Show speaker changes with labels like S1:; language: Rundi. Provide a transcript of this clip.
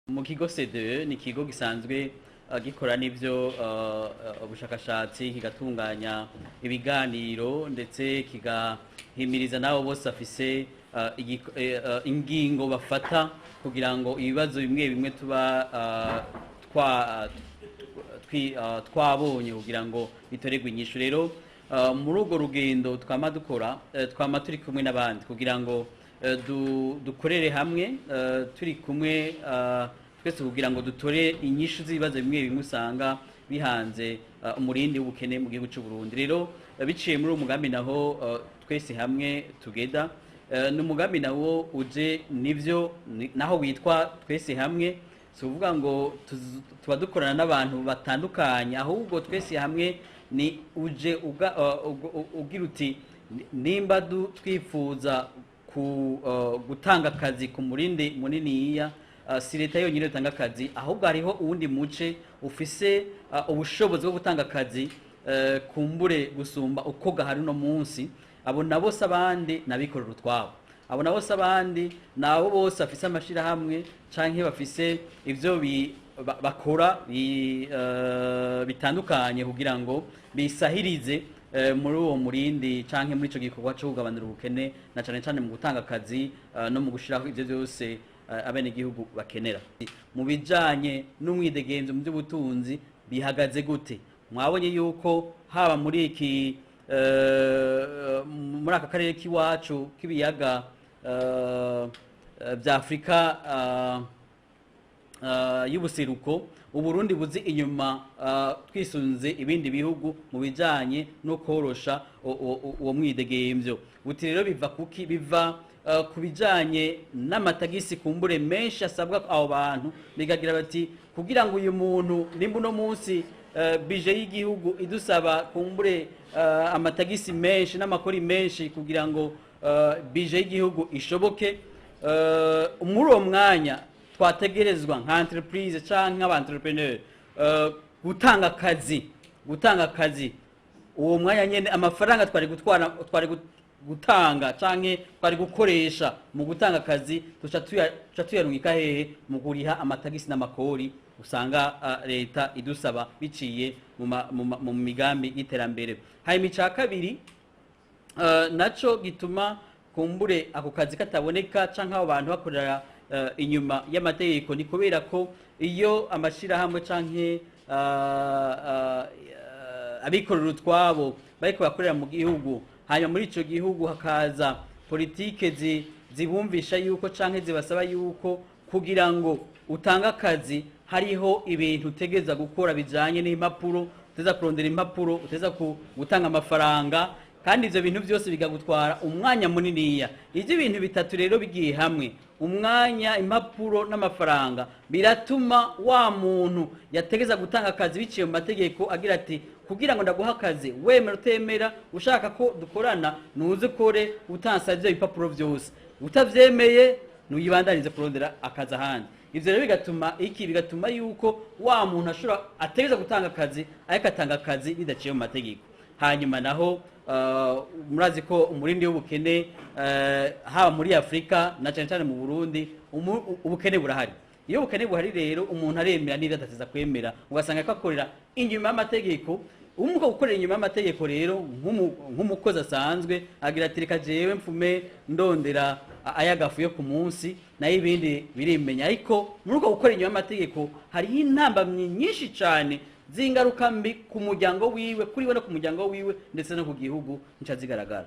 S1: Mu kigo CDE ni ikigo gisanzwe gikora n'ivyo ubushakashatsi, kigatunganya ibiganiro, ndetse kigahimiriza n'abo bose bafise ingingo bafata kugira ngo ibibazo bimwe bimwe tuba twabonye kugira ngo bitoregwe inyishu. Rero muri urwo rugendo twama dukora, twama turi kumwe n'abandi kugira ngo dukorere hamwe, turi kumwe twese kugira ngo dutore inyishu z'ibibazo bimwe bimwe usanga bihanze umurindi w'ubukene mu gihugu cy'u Burundi. Rero biciye muri uwo mugambi naho twese hamwe together, ni umugambi nawo uje nivyo naho witwa twese hamwe, si ukuvuga ngo tuba dukorana n'abantu batandukanye, ahubwo twese hamwe ni uje ugira uti nimba twifuza ku gutanga akazi ku murindi muniniya, si leta yonyine itanga akazi, ahubwo hariho uwundi muce ufise ubushobozi bwo gutanga akazi kumbure gusumba uko gahari uno munsi. Abo nabo se abandi n'abikorera utwabo, abo nabo se abandi ni abo bose bafise amashirahamwe canke bafise ivyo bakora bitandukanye kugira ngo bisahirize muri uwo murindi canke muri ico gikorwa co kugabanura ubukene, na cane cane mu gutanga akazi no mu gushiraho ivyo vyose abenegihugu bakenera. Mu bijanye n'umwidegemvyo mu by'ubutunzi bihagaze gute? Mwabonye yuko haba muri iki muri aka karere k'iwacu k'ibiyaga vya Afurika y'ubuseruko, Uburundi buzi inyuma twisunze ibindi bihugu mu bijanye no korosha uwo mwidegemvyo. Buti rero biva kuki? Biva ku bijanye n'amatagisi kumbure menshi asabwa abo bantu, bigagira bati kugira ngo uyu muntu nimba uno munsi budget y'igihugu idusaba kumbure amatagisi menshi n'amakori menshi kugira ngo budget y'igihugu ishoboke, muri uwo mwanya twategerezwa nka entreprise canke nk'aba entrepreneur gutanga akazi, uwo mwanya nyene amafaranga twari gutwara, twari gutanga canke twari gukoresha mu gutanga akazi, tuca tuyarungika hehe? Mu kuriha amatagisi n'amakori usanga leta idusaba biciye mu migambi y'iterambere. Hanyuma ica kabiri naco gituma kumbure ako kazi kataboneka canke abo bantu bakorera inyuma y'amategeko, ni kubera ko iyo amashirahamwe canke abikorera utwabo bariko bakorera mu gihugu, hanyuma muri ico gihugu hakaza politike zibumvisha yuko canke zibasaba yuko kugira ngo utange akazi hariho ibintu utegeza gukora bijanye n'impapuro, uteza kurondera impapuro, uteza gutanga amafaranga, kandi ivyo bintu byose bikagutwara umwanya muniniya. Ivyo bintu bitatu rero bigiye hamwe, umwanya, impapuro n'amafaranga, biratuma wa muntu yategeza gutanga akazi biciye mu mategeko agira ati kugira ngo ndaguha akazi, wemera utemera, ushaka ko dukorana, nuze ukore utansabye ivyo bipapuro byose, utavyemeye nuyibandanize kurondera akazi ahandi. Ivyo rero bigatuma iki? Bigatuma yuko wa muntu ashobora ategeza gutanga akazi ariko atanga akazi bidaciye mu mategeko. Hanyuma naho murazi ko umurindi w'ubukene haba muri Afurika na cyane cyane mu Burundi, ubukene burahari. Iyo ubukene buhari rero umuntu aremera n'ibyo adateza kwemera, ugasanga ko akorera inyuma y'amategeko. Umuko gukorera inyuma y'amategeko rero, nk'umukozi asanzwe agira ati reka jewe mfume ndondera ayagafu yo ku munsi, nayo ibindi birimenya. Ariko muri uko gukora inyuma y'amategeko hariho intambamyi nyinshi cyane z'ingaruka mbi ku muryango wiwe, kuri we no ku muryango wiwe, ndetse no ku gihugu nca zigaragara.